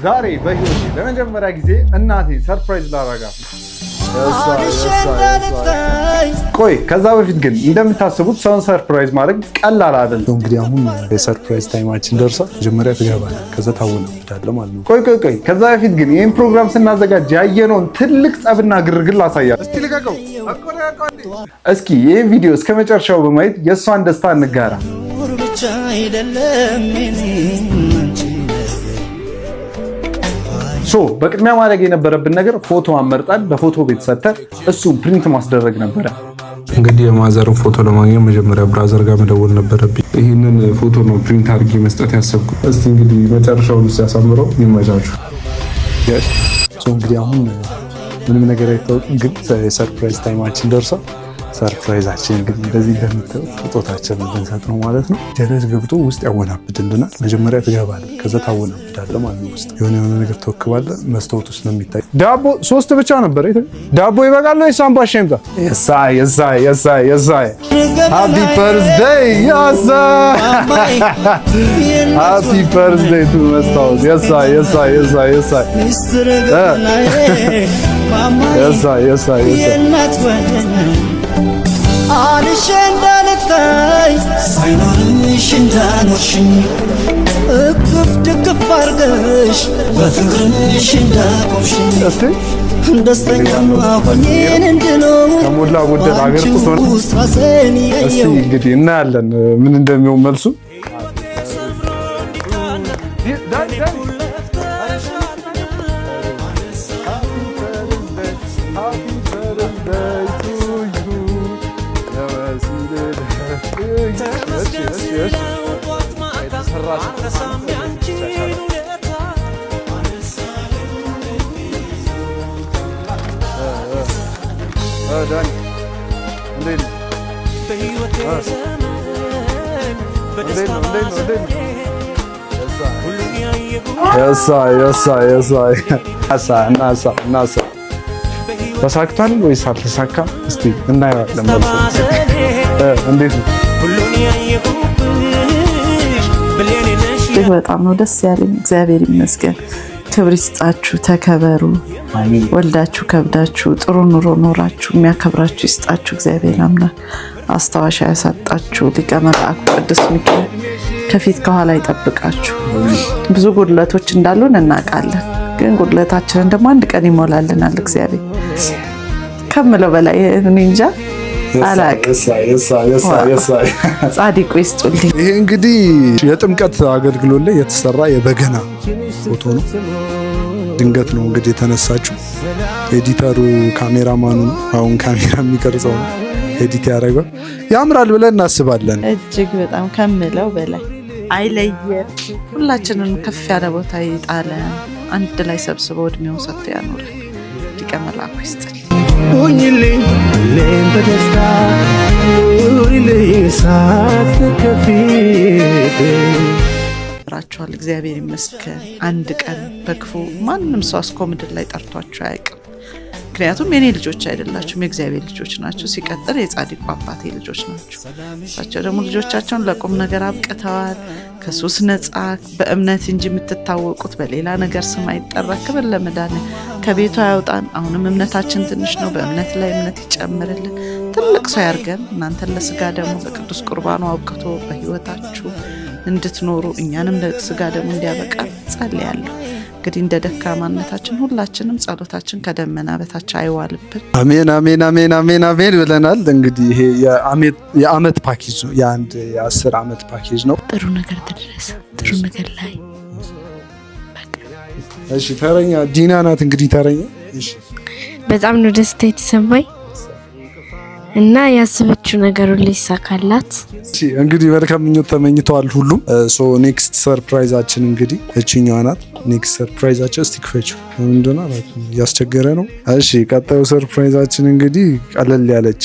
ዛሬ በህይወቴ ለመጀመሪያ ጊዜ እናቴ surprise ላረጋት ነው። ቆይ፣ ከዛ በፊት ግን እንደምታስቡት ሰውን surprise ማድረግ ቀላል አይደለም። እንግዲህ አሁን የ surprise time ኣችን ደርሷል። መጀመሪያ ትገባለህ፣ ከዛ ታወናብዳለህ ማለት ነው። ቆይ ቆይ ቆይ፣ ከዛ በፊት ግን ይህን ፕሮግራም ስናዘጋጅ ያየነውን ትልቅ ጸብና ግርግር ላሳያችሁ። እስቲ ልቀቀው። እስኪ ይህን ቪዲዮ እስከ መጨረሻው በማየት የእሷን ደስታ እንጋራ። ብቻ አይደለም የኔም አንቺ ነገር። So በቅድሚያ ማድረግ የነበረብን ነገር ፎቶ አመርጠን በፎቶ ቤት ሰጥተን እሱን print ማስደረግ ነበረ። እንግዲህ የ mother ን ፎቶ ለማግኘት መጀመሪያ brother ጋር መደወል ነበረብኝ። ይህንን ፎቶ ነው print አድርጌ መስጠት ያሰብኩት። እስቲ እንግዲህ መጨረሻውን ሲያሳምረው ይመቻችሁ። እንግዲህ አሁን ምንም ነገር አይታወቅም፣ ግን የ surprise time ኣችን ደርሷል። Surprise ኣችን እንግዲህ እንደዚህ እንደምታዩት ስጦታችንን ልንሰጥ ነው ማለት ነው። ጀለስ ገብቶ ውስጥ ያወናብድልናል። መጀመሪያ ትገባለህ፣ ከዛ ታወናብዳለህ ማለት ነው። ውስጥ የሆነ የሆነ ነገር ትወክባለህ፣ መስታወት ውስጥ ነው የሚታይ። ዳቦ ሶስት ብቻ ነበር። ዳቦ ይበቃል ወይስ አምባሻ ይምጣ? የሳይ የሳይ የሳይ የሳይ፣ happy birthday፣ የሳይ፣ happy birthday to መስታወት። የሳይ የሳይ የሳይ የሳይ። ሚስጥር ገናዬ ማማዬ። የሳይ የሳይ የሳይ። የእናት ወገን አልሼ እንዳልታይ ሳይኖርሽ እንዳኖርሽኝ፣ እቅፍ ድግፍ አርገሽ በፍቅርሽ እንዳቆምሽኝ፣ እስቲ ደስተኛ ሆኜን እንድኖር ከሞላ ጎደል አገር ቁሶ ነው። ውስጥ ራሴን እስቲ እያየሁ እንግዲህ እናያለን ምን እንደሚሆን መልሱ። ዳኒ፣ እንዴት ነው? እንዴት ነው? እንዴት ነው? እንዴት ነው? የሳይ የሳይ የሳይ፣ እናሳ እናሳ፣ ተሳክቷል ወይስ አልተሳካም? እስቲ እናየዋለን። መልሱ እንዴት ነው? እጅግ በጣም ነው ደስ ያለኝ። እግዚአብሔር ይመስገን። ክብር ይስጣችሁ፣ ተከበሩ። ወልዳችሁ ከብዳችሁ ጥሩ ኑሮ ኖራችሁ የሚያከብራችሁ ይስጣችሁ። እግዚአብሔር አምላክ አስታዋሽ ያሳጣችሁ። ሊቀ መላእክት ቅዱስ ሚካኤል ከፊት ከኋላ ይጠብቃችሁ። ብዙ ጉድለቶች እንዳሉን እናውቃለን፣ ግን ጉድለታችንን ደግሞ አንድ ቀን ይሞላልናል እግዚአብሔር። ከምለው በላይ እኔ እንጃ አላቅም። ጻድቁ ይስጡልኝ። ይሄ እንግዲህ የጥምቀት አገልግሎት ላይ የተሰራ የበገና ፎቶ ነው። ድንገት ነው እንግዲህ የተነሳችው። Editor ኡ ካሜራማኑ ነው። አሁን ካሜራ የሚቀርጸው ነው edit ያደረገው። ያምራል ብለን እናስባለን። እጅግ በጣም ከምለው በላይ አይለየን። ሁላችንን ከፍ ያለ ቦታ ይጣለን። አንድ ላይ ሰብስበው እድሜውን ሰጥቶ ያኖረን። ሊቀ መላኩ ይስጥልኝ። ሁኝልኝ ሁሌም በደስታ፣ ኑሪልኝ ሳትከፊብኝ። ራቸዋል። እግዚአብሔር ይመስገን። አንድ ቀን በክፉ ማንም ሰው አስኮ ምድር ላይ ጠርቷቸው አያውቅም። ምክንያቱም የኔ ልጆች አይደላችሁም፣ የእግዚአብሔር ልጆች ናቸው። ሲቀጥል የጻድቁ አባቴ ልጆች ናቸው። እሳቸው ደግሞ ልጆቻቸውን ለቁም ነገር አብቅተዋል። ከሱስ ነፃ፣ በእምነት እንጂ የምትታወቁት በሌላ ነገር ስም አይጠራ። ክብር ለመድኃኒዓለም። ከቤቱ አያውጣን። አሁንም እምነታችን ትንሽ ነው። በእምነት ላይ እምነት ይጨምርልን። ትልቅ ሰው ያርገን። እናንተን ለስጋ ደግሞ በቅዱስ ቁርባኑ አብቅቶ በህይወታችሁ እንድትኖሩ እኛንም ለስጋ ደግሞ እንዲያበቃ ጸልያለሁ። እንግዲህ እንደ ደካማነታችን ሁላችንም ጸሎታችን ከደመና በታች አይዋልብን። አሜን አሜን አሜን አሜን አሜን ብለናል። እንግዲህ ይሄ የአመት ፓኬጅ ነው። የአንድ የ10 ዓመት ፓኬጅ ነው። ጥሩ ነገር ትድረስ፣ ጥሩ ነገር ላይ። እሺ፣ ተረኛ ዲና ናት። እንግዲህ ተረኛ፣ እሺ። በጣም ነው ደስታ የተሰማኝ እና ያሰበችው ነገር ሁሉ ይሳካላት። እሺ፣ እንግዲህ መልካም ምኞት ተመኝተዋል ሁሉም። So next surprise ኣችን እንግዲህ እችኛዋ ናት። Next surprise ኣችን እስቲ ክፈችው። ምንድን ነው? እያስቸገረ ነው። እሺ፣ ቀጣዩ surprise ኣችን እንግዲህ ቀለል ያለች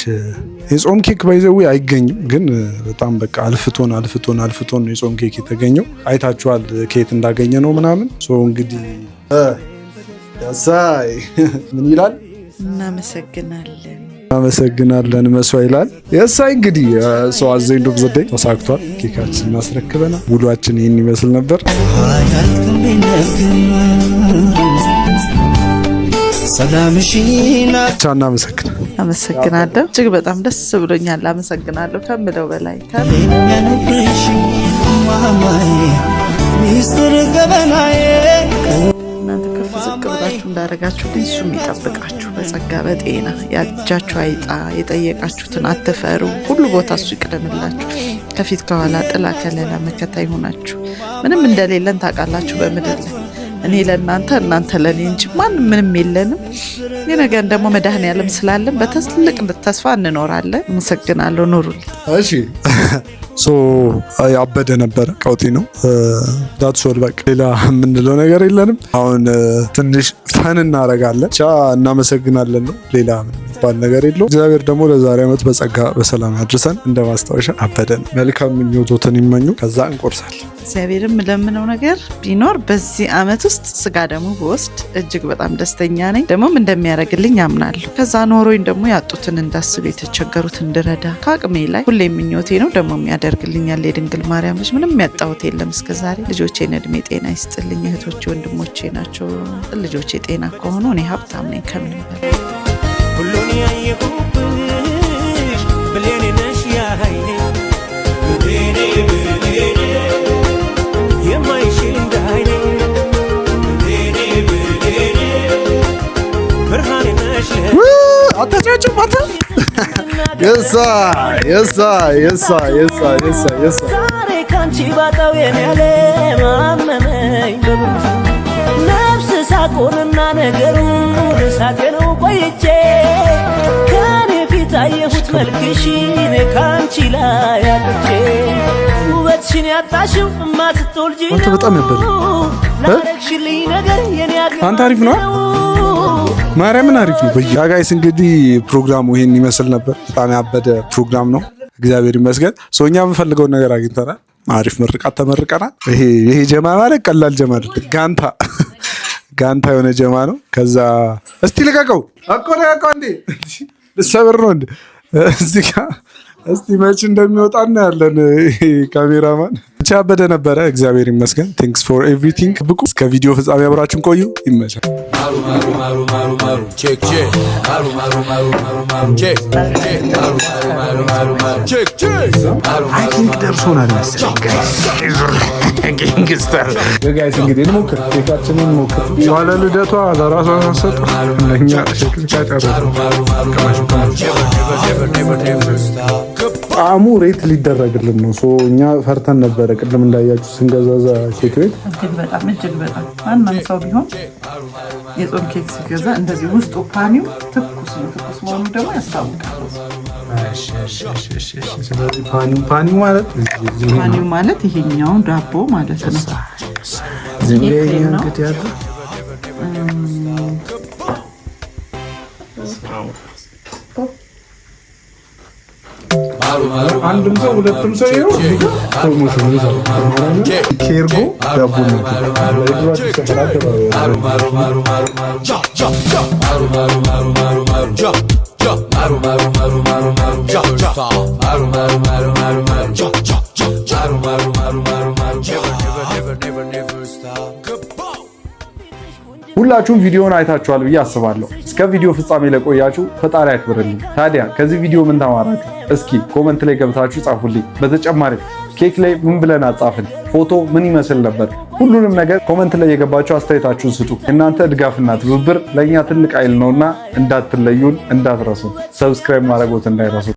የጾም ኬክ፣ by the way አይገኝም፣ ግን በጣም በቃ አልፍቶን አልፍቶን አልፍቶን ነው የጾም ኬክ የተገኘው። አይታችኋል ከየት እንዳገኘ ነው ምናምን። So እንግዲህ ያሳይ ምን ይላል? እናመሰግናለን። አመሰግናለን መሷ ይላል። የሳይ እንግዲህ ሰው at the end of the day ተሳክቷል። ኬካችን እናስረክበናል። ውሏችን ይህን ይመስል ነበር። አያልቅም ቢነግር። ሰላምሽን ብቻ እናመሰግን። አመሰግናለሁ። እጅግ በጣም ደስ ብሎኛል። አመሰግናለሁ ከምለው በላይ። የሚያነግርሽ ማማዬ፣ ሚስጥር ገበናዬ። እናንተ ከፍ ዝቅ ብላችሁ እንዳደረጋችሁልኝ እሱም ይጠብቃችሁ በጸጋ በጤና፣ ያጃችሁ አይጣ፣ የጠየቃችሁትን አትፈሩ። ሁሉ ቦታ እሱ ይቅደምላችሁ። ከፊት ከኋላ ጥላ ከለላ መከታ ይሆናችሁ። ምንም እንደሌለን ታውቃላችሁ በምድር ላይ፣ እኔ ለእናንተ እናንተ ለእኔ እንጂ ማንም ምንም የለንም። የነገን ደግሞ መድኃኔዓለም ስላለን በትልቅ ተስፋ እንኖራለን። አመሰግናለሁ። ኑሩልኝ። እሺ፣ so ያበደ ነበረ፣ ቀውጢ ነው። That's all፣ በቃ ሌላ የምንለው ነገር የለንም። አሁን ትንሽ fun እናደርጋለን። ብቻ እናመሰግናለን ነው፣ ሌላ የሚባል ነገር የለው። እግዚአብሔር ደግሞ ለዛሬ ዓመት በጸጋ በሰላም ያድርሰን። እንደ ማስታወሻ አበደ ነው። መልካም ምኞቶትን ይመኙ፣ ከዛ እንቆርሳለን። እግዚአብሔርም የምለምነው ነገር ቢኖር በዚህ ዓመት ውስጥ ስጋ ደግሞ ብወስድ እጅግ በጣም ደስተኛ ነኝ። ደግሞም እንደሚያደርግልኝ አምናለሁ። ከዛ ኖሮኝ ደግሞ ያጡትን እንዳስብ፣ የተቸገሩት እንድረዳ ከአቅሜ ላይ ሁሌ ምኞቴ ነው። ደግሞ ያደርግልኛል። የድንግል ማርያም ልጅ ምንም ያጣሁት የለም እስከዛሬ። ልጆቼን እድሜ ጤና ይስጥልኝ። እህቶቼ ወንድሞቼ ናቸው። ልጆቼ ጤና ከሆኑ እኔ ሀብታም ነኝ ከምንም በላይ። ሁሉን ያየሁብሽ ብሌኔ ነሽ፣ ያይኔ ብሌኔ፣ ብሌኔ፣ የማይሽ እንዳይኔ ብሌኔ፣ ብሌኔ፣ ብርሃኔ ነሽ። አታጫጭም አታ የሳ የሳ የሳ የሳ የሳ የሳ። ዛሬ ካንቺ ባጣው የኔ ዓለም አመመኝ በብርቱ፣ ነፍስ ሳቁንና ነገሩን ሳቄነው ቆይቼ ከኔ ፊት አየሁት መልክሽን ካንቺ ላይ አጥቼ፣ ውበትሽን ያጣሽው እማ ስትወልጂ አንተ በጣም ያበደ ላረግሽልኝ ነገር የኔ አንተ አሪፍ ነው። ማርያምን አሪፍ ነው። በያ guys፣ እንግዲህ ፕሮግራሙ ይሄን ይመስል ነበር። በጣም ያበደ ፕሮግራም ነው። እግዚአብሔር ይመስገን። So እኛ የምንፈልገውን ነገር አግኝተናል። አሪፍ ምርቃት ተመርቀናል። ይሄ ጀማ ማለት ቀላል ጀማ አይደለም። ጋንታ ጋንታ የሆነ ጀማ ነው። ከዛ እስቲ ልቀቀው እኮ፣ ልቀቀው እንዴ፣ ልሰብር ነው እንዴ? እዚህ ጋ እስቲ መች እንደሚወጣ እናያለን። ይሄ ካሜራማን ብቻ ያበደ ነበረ። እግዚአብሔር ይመስገን። Thanks for everything። ብቁ እስከ ቪዲዮ ፍጻሜ አብራችን ቆዩ። ይመቻል። Check check ማሩ ማሩ ማሩ ማሩ ማሩ check check ማሩ ማሩ ማሩ ማሩ ማሩ check check ማሩ። I think ደርሶናል መሰለኝ guys። Gangster Guys፣ እንግዲህ እንሞክር፣ ኬካችንን እንሞክር። ዋለ ልደቷ ለራሷ ሳሰጥ ለእኛ ሸክልካ ጨረሰ። Never never stop. ጣዕሙ rate ሊደረግልን ነው። So እኛ ፈርተን ነበረ ቅድም እንዳያችሁ ስንገዛዛ ኬክ ቤት። እጅግ በጣም፣ እጅግ በጣም፣ ማንም ሰው ቢሆን የጾም ኬክ ሲገዛ እንደዚህ ውስጡ ፓኒው ትኩስ ነው። ትኩስ መሆኑ ደግሞ ያስታውቃል። ስለዚህ ፓኒው ፓኒው ማለት ፓኒው ማለት ይሄኛው ዳቦ ማለት ነው። እዚህ ይሄ ክሬም ነው። እንግዲህ ያለው አንድም ሰው ሁለትም ሰው ይኸው እዚህ ጋር promotion ይዘው ኬርጎ ዳቦ ነው። የድሯችሁ ሰፈር አደባባይ። ማሩ ማሩ ማሩ ማሩ ማሩ ጃ ጃ ጃ ማሩ ማሩ ማሩ ማሩ ማሩ ጃ ጃ ማሩ ማሩ ማሩ ማሩ ማሩ ጃ ጃ ማሩ ማሩ ማሩ ማሩ ማሩ ጃ ጃ ጃ ማሩ ማሩ ማሩ ማሩ ማሩ never never never never never stop. ሁላችሁም ቪዲዮውን አይታችኋል ብዬ አስባለሁ። እስከ ቪዲዮ ፍጻሜ ለቆያችሁ ፈጣሪ ያክብርልኝ። ታዲያ ከዚህ ቪዲዮ ምን ተማራችሁ? እስኪ comment ላይ ገብታችሁ ጻፉልኝ። በተጨማሪም ኬክ ላይ ምን ብለን አጻፍን? ፎቶ ምን ይመስል ነበር? ሁሉንም ነገር comment ላይ የገባችሁ አስተያየታችሁን ስጡ። እናንተ ድጋፍና ትብብር ለእኛ ትልቅ ኃይል ነውና እንዳትለዩን፣ እንዳትረሱን። Subscribe ማድረጎት እንዳይረሱ።